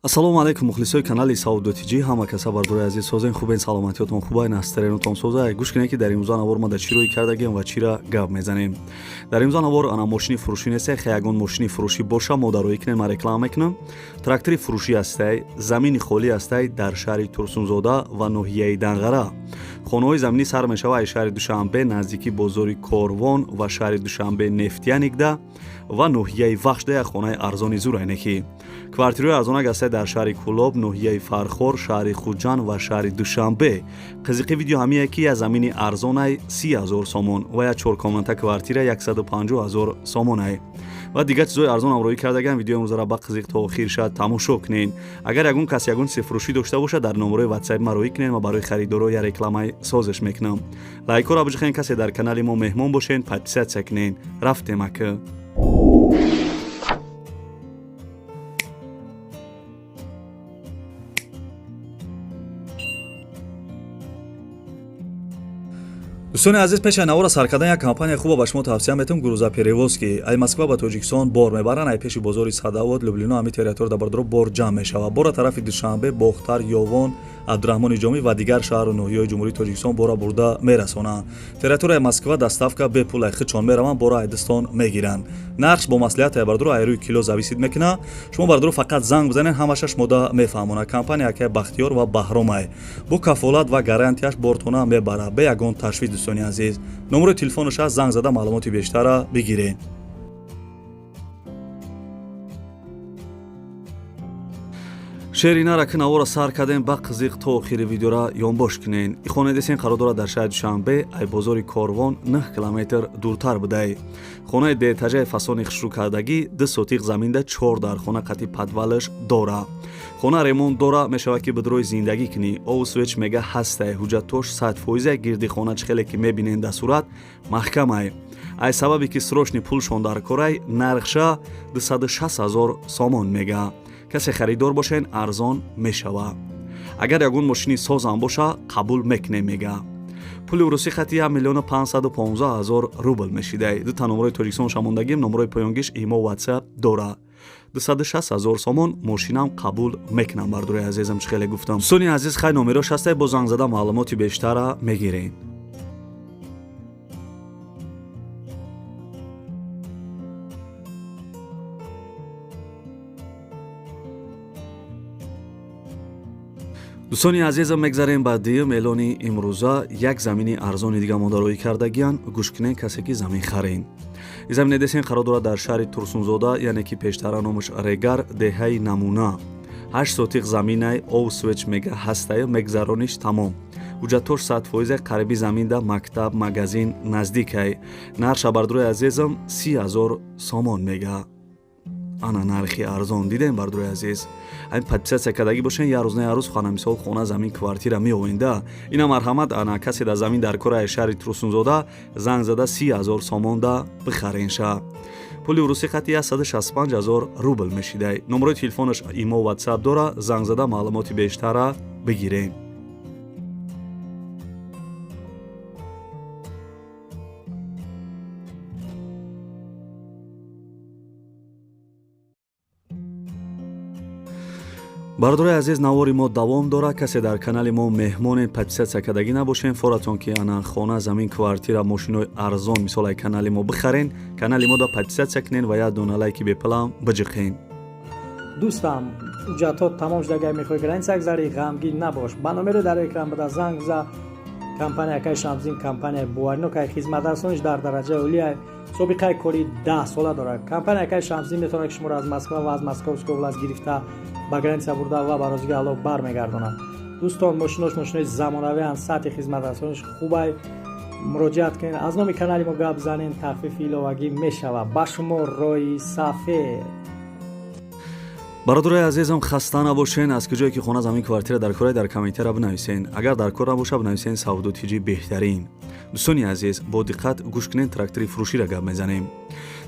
Ассалому алайкум, мухлисои канали Савдо ТЖ. Ҳама каса, бардори азиз, созен, хубен, саломатиётон хубай, настаренотон соза. Гӯш кунед, ки дар имрӯза навор ма дар чӣ рӯй кардагем ва чира гап мезанем. Дар имрӯза навор ана мошини фурӯшӣ несте. Хе, ягон мошини фурӯшӣ боша, мо дароӣ кунем, ма реклама мекунам. Трактори фурӯшӣ ҳастай, замини холӣ ҳастай дар шаҳри Турсунзода ва ноҳияи Данғара. Хонаҳои заминӣ сар мешава аз шаҳри Душанбе, наздики бозори Корвон ва шаҳри Душанбе, Нефтяникда ва ноҳияи Вахшда як хонаи арзони зурайнекӣ. Квартираҳои арзонак ҳастай дар шаҳри Кӯлоб, ноҳияи Фархор, шаҳри Хуҷанд ва шаҳри Душанбе. Қизиқи видео ҳамие, ки як замини арзонай 30 000 сомон ва як чоркомната квартира 150 000 сомонай ва дигар чизҳои арзон ҳамроҳӣ кардаган. Видеои имрӯзара ба қизиқ то охир шад тамошо кунед. Агар ягон кас ягон чизи фурӯшӣ дошта бошад, дар номерои ватсапи ма роҳӣ кунед ва барои харидоро я рекламаи созиш мекунам. Лайкҳоро биҷихен. Касе дар канали мо меҳмон бошен, подписаться кунед. Рафтем, ака. Дӯстони азиз, пеш аз навора сар кардан як компания хуба ба шумо тавсия метавам: грузоперевозки. Ай Москва ба Тоҷикистон бор мебаранд. Ай пеши бозори Садовод, Люблино, ҳами территория да бардоро бор ҷамъ мешавад. Бора тарафи Душанбе, Бохтар, Ёвон, Абдураҳмони Ҷомӣ ва дигар шаҳру ноҳияҳои Ҷумҳурии Тоҷикистон бора бурда мерасонанд. Территорияи Москва доставка бепул, ай худшон мераванд, бора айдистон мегиранд. Нархш бо маслиҳат, ай бардоро, ай рӯи кило зависит мекунад. Шумо, бардоро, фақат занг бизанед, ҳамаша шумода мефаҳмонад. Компания акай Бахтиёр ва Баҳромай бо кафолат ва гарантияш бортона мебарад, бе ягон ташвиш. Дӯстони азиз, номерои телефонаш аст, занг зада маълумоти бештара бигиред. Шери нара ки навора сар кардем, ба қизиқ то охири видеора ёнбош кунен. И хонаи десен қарор дорад дар шаҳри Душанбе, ай бозори Корвон 9 километр дуртар будай. Хонаи деэтажаи фасони хушрӯкардагӣ, 2 сотиқ заминда, чор дархона қати подвалаш дора. Хона ремонт дора, мешавад, ки бидрои зиндагӣ кунӣ. Обу свет мега ҳастай, ҳуҷҷатош 100%. Гирди хона, чӣ хеле ки мебинен дар сурат, маҳкамай. Ай сабабе ки срочный пулшон дар корай, нархша 260 ҳазор сомон мега. Касе харидор бошен, арзон мешава. Агар ягон мошини созам боша, қабул мекунем, мега. Пули урусӣ хати 1 515 000 рубл мешидай. Дута номерои Тоҷикистон шамондагим, номерои поёнгиш имо, ватсап дора. 260 ҳазор сомон мошинам қабул мекунам. Бардорои азизам, чӣ хеле гуфтам, дӯстони азиз, хай, номерош ҳастай, бо занг зада маълумоти бештара мегирем. Дӯстони азизам, мегзарем ба дуюм эълони имрӯза. Як замини арзони дига модароӣ кардагиян. Гӯш кунен, касе ки замин харен. И замине десен қарор дорад дар шаҳри Турсунзода, яъне ки пештара номаш Регар, деҳаи Намуна. 8 сотиқ заминай, ов свет мега ҳастаю, мегзарониш тамом. Ҳуҷҷатош 100%. Қариби заминда мактаб, магазин наздикай. Нарша, бардорои азизам, 30 000 сомон мега. Ана нархи арзон дидем, бардорои азиз. Айн подписаться кардагӣ бошен, як рӯз на як рӯз хона, мисол, хона, замин, квартира меовенда. Ина марҳамат, ана касе дар замин дар кораи шаҳри Турсунзода, занг зада 30 000 сомонда бихаренша. Пули урусӣ хати 165 000 рубл мешидай. Номерои телефонаш имо, ватсап дора, занг зада маълумоти бештара бигирем. Бародарои азиз, навори мо давом дорад. Касе дар канали мо меҳмонед, подписаться кардагӣ набошен, форатон ки ана хона, замин, квартира, мошинои арзон, мисол, ай канали мо бихарен, канали мо да подписаться кунен ва як дона лайки бепалам биҷиқен. Дӯстам, ҳуҷҷатҳо тамом шуда, агар мехоҳӣ граница гузарӣ, ғамгин набош, ба номеро дар экран буда занг за. Компания акай Шамсдин компанияи боваринокай, хизматрасониш дар дараҷаи олия, собиқаи кори 10 сола дорад. Компания акай Шамсдин метавонад, ки шуморо аз Москва ва аз Московской область гирифта, ба граница бурда ва ба розиги Аллоҳ бармегардонад. Дӯстон, мошинош мошинои замонавианд, сатҳи хизматрасониш хубай. Муроҷиат кунед, аз номи канали мо гап занен, тахфифи иловагӣ мешавад. Ба шумо роҳи сафед. Бародарои азизам, хаста набошен. Аз куҷое ки хона, замин, квартира дар кора, дар комментария бинависен. Агар дар кор набоша, бинависен Савдо ТЖ беҳтарин. Дӯстони азиз, бо диққат гӯш кунен, трактори фурӯширо гап мезанем.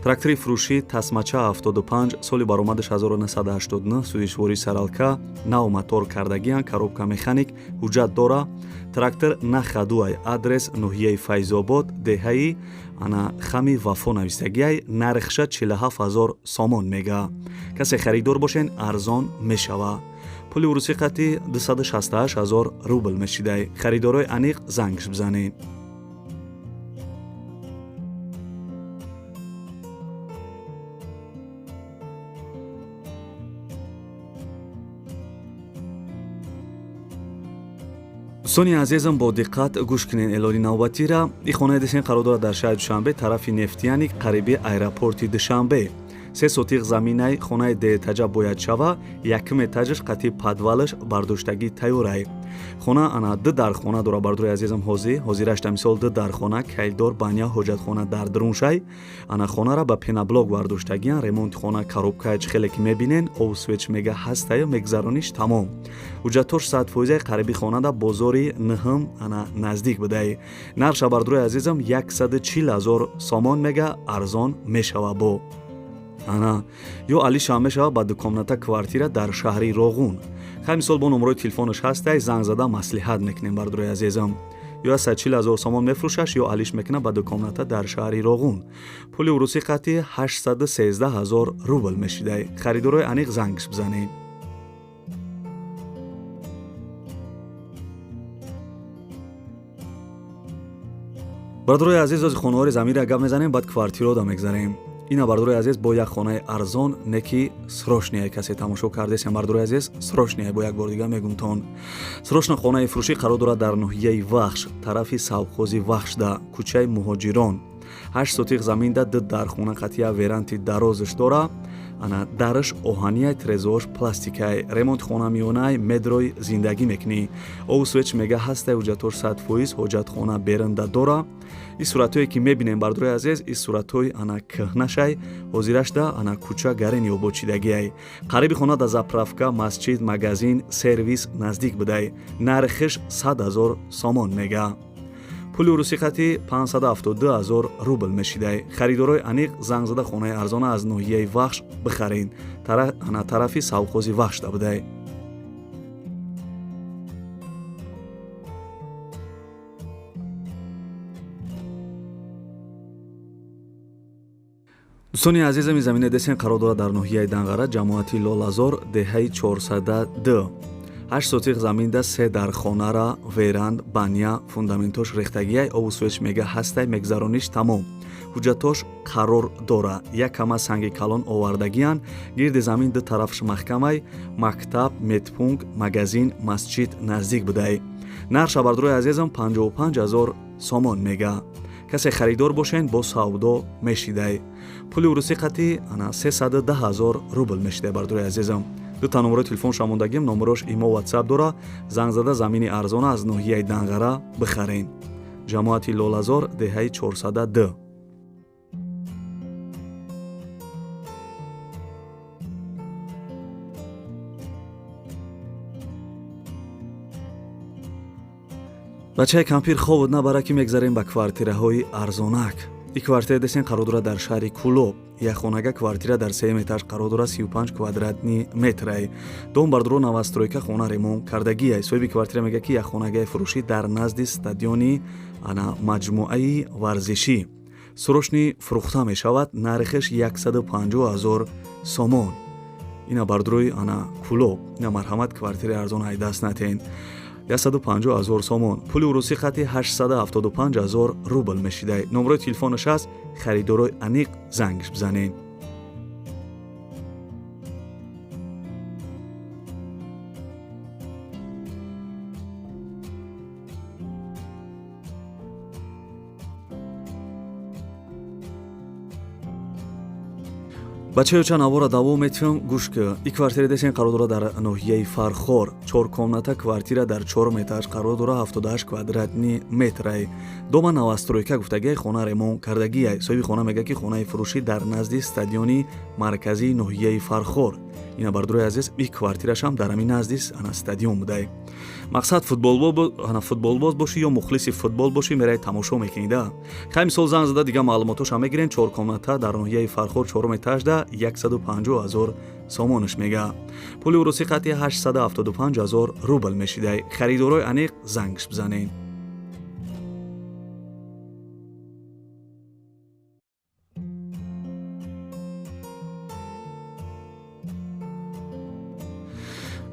Трактори фурӯшӣ Тасмача 75, соли баромадаш 1989, сӯзишворӣ саралка, нав мотор кардагиян, коробка механик, ҳуҷҷат дора. Трактор на хадуай, адрес ноҳияи Файзобод, деҳаи ана Хами Вафо навистагиай, нархша 47 000 сомон мега. Касе харидор бошен, арзон мешава. Пули урусӣ қати 268 000 рубл мешидай. Харидорои аниқ зангш бизанед. Дӯстони азизам, бо диққат гӯш кунед эълони навбатира. И хонаи десен қарор дорад дар шаҳри Душанбе, тарафи Нефтияник, қариби аэропорти Душанбе. 3 сотиқ заминаи хонаи деэтажа бояд шава, якум этажаш қати подвалаш бардоштагӣ тайёрай. Хона ана ду дархона дора, бардори азизам, ҳозирашта мисол ду дархона, кайдор, баня, ҳоҷатхона дар даруншай. Ана хонара ба пеноблок бардоштагиян, ремонти хона коробкаи хеле ки мебинен, об свеч мега ҳастаю мегзарониш тамом. Ҳуҷҷатош 100% қариби хонада бозори ниҳм ана наздик будай. Нарша бардори азизам 140 000 сомон мега, арзон мешава бо. Ана ё алишам мешава ба дукомната квартира дар шаҳри Роғун. Хай мисол бо номерои телефонаш ҳастай, занг зада маслиҳат мекунем, бардорои азизам. Ё 140 000 сомон мефурӯшаш, ё алиш мекуна ба дукомната дар шаҳри Роғун. Пули урусӣ қати 813 000 рубл мешидай. Харидорои аниқ зангш бизанед. Бардорои азиз, ози хонаҳои заминра гап мезанем, баъд квартирода мегзарем. Ина бардорои азиз, бо як хонаи арзон неки срочния, касе тамошо кардесем, бардорои азиз, срочния, бо як бор дига мегумтон. Срочно хонаи фурӯшӣ қарор дорад дар ноҳияи Вахш, тарафи совхози Вахшда, кӯчаи Муҳоҷирон. 8 сотиқ заминда ду дархона қатия веранти дарозш дора. Ана дараш оҳанияй, трезош пластикай, ремонти хона миёнай, медрой зиндагӣ мекунӣ. Обу свеч мега ҳастай, ҳуҷҷатош 100%, ҳоҷатхона беранда дора. И суратҳое ки мебинем, бардорои азиз, и суратҳои ана кӯҳнашай, ҳозирашда ана кӯча гарени ободшидагиай. Қариби хона да заправка, масҷид, магазин, сервис наздик будай. Нархиш 100 000 сомон мега. Пули урусӣ қати 572 000 рубл мешидай. Харидорои аниқ занг зада хонаи арзона аз ноҳияи Вахш бихарен. Ана тарафи совхози Вахшда будай. Дӯстони азизам, замина десен қарор дорад дар ноҳияи Данғара, ҷамоати Лолазор, деҳаи 402. 8 сотиқ заминда 3 дархонара, веранд, баня, фундаментош рехтагиай, обу свеч мега ҳастай, мегзарониш тамом. Ҳуҷҷатош қарор дора, як кама санги калон овардагиян, гирди замин ду тарафш маҳкамай, мактаб, медпункт, магазин, масҷид наздик будай. Нарша бардорои азизам 55 000 сомон мега. Касе харидор бошен, бо савдо мешидай. Пули урусӣ қати ана 310 000 рубл мешидай, бардорои азизам. Ду та номерои телефонша мондагим, номерош имо ватсап дора, занг зада замини арзона аз ноҳияи Данғара бихарен. Ҷамоати Лолазор, деҳаи 402. Бачаи кампир хобуд набара, ки мегзарем ба квартираҳои арзонак. И квартира десен қарор дорад дар шаҳри Кулоб. Як хонага квартира дар сеюм этаж қарор дорад, 35 квадратни метрай. Дом бардоро новостройка, хона ремонт кардагиай. Соҳиби квартира мега, ки як хонагаи фурӯшӣ дар назди стадиони ана маҷмӯаи варзишӣ. Срочный фурӯхта мешавад, нархиш 150 000 сомон. Ина бардорои ана Кулоб, ина марҳамат, квартираи арзон ай даст натен. 150 000 сомон, пули урусӣ қати 875 000 рубл мешидай. Номерои телефонаш аст, харидорои аниқ зангш бизанед. Бачаё, чанд авора давом метиҳам, гӯш ки. И квартира десен қарор дорад дар ноҳияи Фархор, чоркомната квартира дар чорум этаж қарор дорад, 78 квадратни метрай. Дома новостройка гуфтагиай, хона ремонт кардагиай. Соҳиби хона мегӯяд, ки хонаи фурӯшӣ дар назди стадиони марказии ноҳияи Фархор. Ина, бардорои азиз, и квартирашам дар ҳамин наздис ана стадион будай. Мақсад, ана футболбоз бошӣ ё мухлиси футбол бошӣ, мераи тамошо мекунӣ да. Хай, мисол, занг зада дига маълумотоша мегирен. Чор комната дар ноҳияи Фархор, чорум этажда, 150 ҳазор сомонаш мега. Пули урусӣ қатъи 875 ҳазор рубл мешидай. Харидорои аниқ зангш бизанед.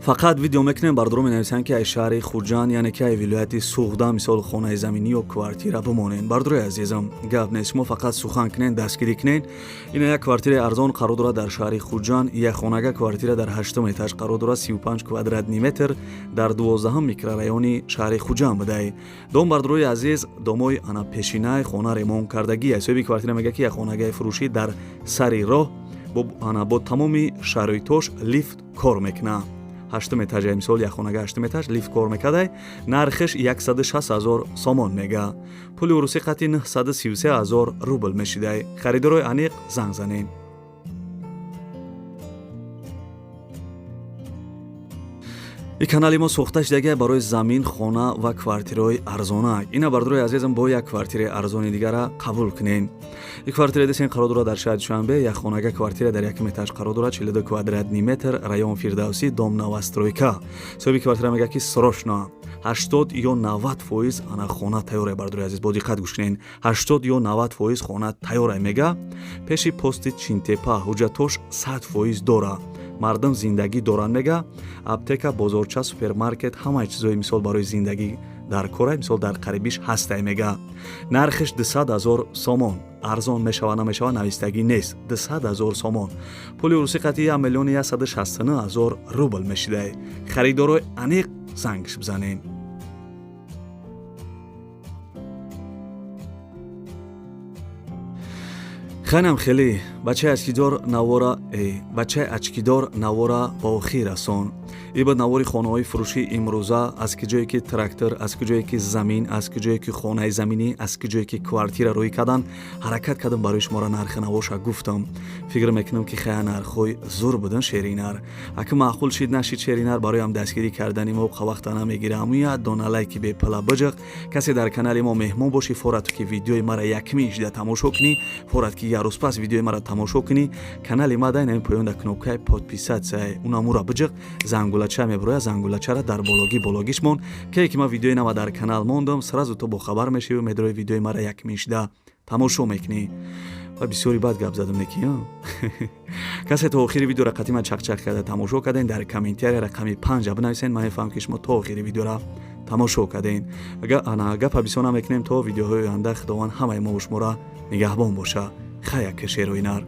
Фақат видео мекунем. Бардоро менависанд, ки ай шаҳри Хуҷанд, яъне ки ай вилояти Суғда, мисол, хонаи заминӣ ё квартира бимонед. Бардорои азизам, гап нест, шумо фақат сухан кунед, дастгирӣ кунед. Ина як квартираи арзон қарор дорад дар шаҳри Хуҷанд. Як хонага квартира дар ҳаштум этаж қарор дорад, 35 квадратный метр, дар 12-ҳам микрорайони шаҳри Хуҷанд будай дом. Бардорои азиз, домои ана пешинаи хона ремонт кардагӣ. Соҳиби квартира мегӯяд, ки як хонагаи фурӯшӣ дар сари роҳ, ана бо тамоми шароитош, лифт кор мекунад. Ҳаштум этажа, мисол, як хонага ҳаштум этаж, лифт кор мекардай. Нархиш 160 ҳазор сомон мега. Пули урусӣ қатъи 933 ҳазор рубл мешидай. Харидорои аниқ занг занед. И канали мо сохта шудагия барои замин, хона ва квартираҳои арзонак. Ина, бардорои азизам, бо як квартираи арзони дигара қабул кунем. И квартира десен қарор дорад дар шаҳри Душанбе. Як хонага квартира дар якум этаж қарор дорад, 42 квадратный метр, район Фирдавсӣ, дом новостройка. Соҳиби квартира мегӯяд, ки срочно 80 ё 90% ана хона тайёрай. Бардорои азиз, бо диққат гӯш кунед: 80 ё 90% хона тайёрай мега. Пеши пости Чинтепа, ҳуҷҷатош 100% дора, мардум зиндагӣ доранд мега. Аптека, бозорча, супермаркет, ҳамаи чизҳои, мисол, барои зиндагӣ дар корай, мисол, дар қарибиш ҳастай мега. Нархиш 200 ҳазор сомон, арзон мешава намешава, навистагӣ нест. 200 ҳазор сомон, пули русӣ қатъи 1 миллиони 169 ҳазор рубл мешидай. Харидорои аниқ зангш бизанед. Хайнам хеле, бачаи очкидор навора, бачаи очкидор навора ба охир расон. Ибо навори хонаҳои фурӯшии имрӯза, аз ки ҷое ки трактор, аз ки ҷое ки замин, аз ки ҷое ки хонаи заминӣ, аз ки ҷое ки квартира рӯй кардан, ҳаракат кардам, барои шуморо нархи навоша гуфтам. Фикр мекунам, ки хая нархҳои зур будан, шеринар. Ака маъқул шид, нашид, шеринар, бароям дастгирӣ кардани мо вақта намегирам. Як дона лайки бепала биҷиқ. Касе дар канали мо меҳмон бошӣ, форату ки видеои мара якмин шида тамошо кунӣ, форат ки як рӯз пас видеои мара тамошо кунӣ, канали ма дай нами поён дар кнопкаи подписаться унамура биҷиқ, зангулача мебирояд, зангулачара дар бологӣ бологиш мон. Ке ки ман видеои нава дар канал мондам, сразу ту бохабар мешавӣ, медрои видеои мара якмин шида тамошо мекунӣ. Ва бисёри бад гап задам, неки касе то охири видеора қатима чақчақ карда тамошо кардем, дар комментария рақами панҷа бинависен. Ман мефаҳмам, ки шумо то охири видеора тамошо кардем. Гапа бисёр намекунем. То видеоҳои оянда Худованд ҳамаи мо шуморо нигаҳбон боша. Хая, ки шерои нар.